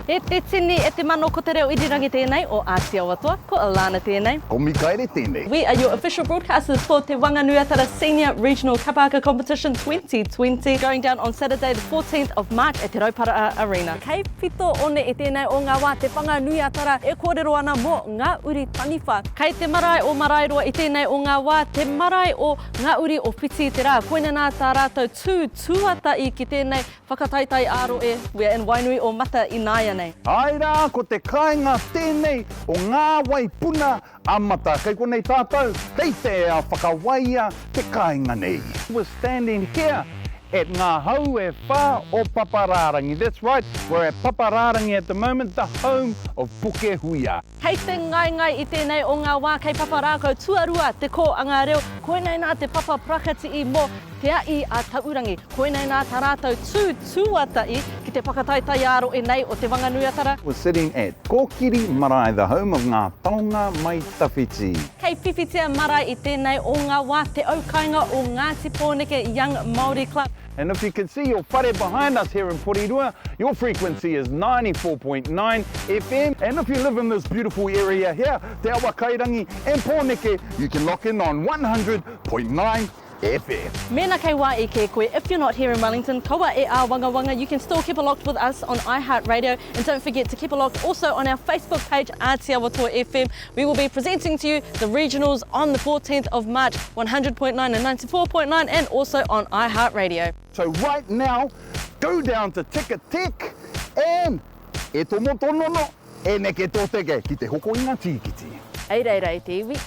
E te tini, e te mano, ko te reo irirangi tēnei o Ātiawa Toa, ko Alana tēnei. Ko Mikaere tēnei. We are your official broadcasters for Te Whanganui-a-Tara Senior Regional Kapa Haka Competition 2020 going down on Saturday the 14th of March at Te Rauparaha Arena. Kei pito one i tēnei o ngā wā Te Whanganui-a-Tara e kōrero ana mō ngā uri taniwha. Kei te marae o Maraeroa i tēnei o ngā wā, te marae o ngā uri o Whiti i te Rā. Koina nā tā rātou tū tuatahi ki tēnei Whakataetae ā-rohe, we are in Wainui o Mata ināianei. Āe rā, ko te kāinga tēnei o ngā wai puna a Mata. Kei konei tātou, kei te ea whakawaia te kāinga nei. We're standing here at Ngā Hau e Whā o Paparārangi. That's right, we're at Paparārangi at the moment, the home of Pukehuia. Kei te ngaengae i tēnei o ngā wā kei Paparākau tuarua te kōanga reo, koinei nā te papa parakatihi mō Te A'i a Taurangi, koinei nā tā rātou tū tuatahi ki te whakataetae-ā-rohe nei o Te Whanganui-a-Tara. We're sitting at Kōkiri Marae, the home of Ngā Taonga Mai Tawhiti. Kei Whiwhitia Marae i tēnei o ngā wā te aukainga o Ngāti Pōneke Young Māori Club. And if you can see your whare behind us here in Porirua, your frequency is 94.9 FM. And if you live in this beautiful area here, Te Awakairangi and Pōneke, you can lock in on 100.9 FM. Mēnā kei wā i kē koe, if you're not here in Wellington, kaua e āwangawanga, you can still keep a locked with us on iHeartRadio and don't forget to keep a locked also on our Facebook page, Ātiawa Toa FM. We will be presenting to you the regionals on the 14th of March, 100.9 and 94.9 and also on iHeartRadio. So right now, go down to Ticketek and e tomo tonono, e neke tō teke ki te hoko i ngā tīkiti. Hei reira e te iwi.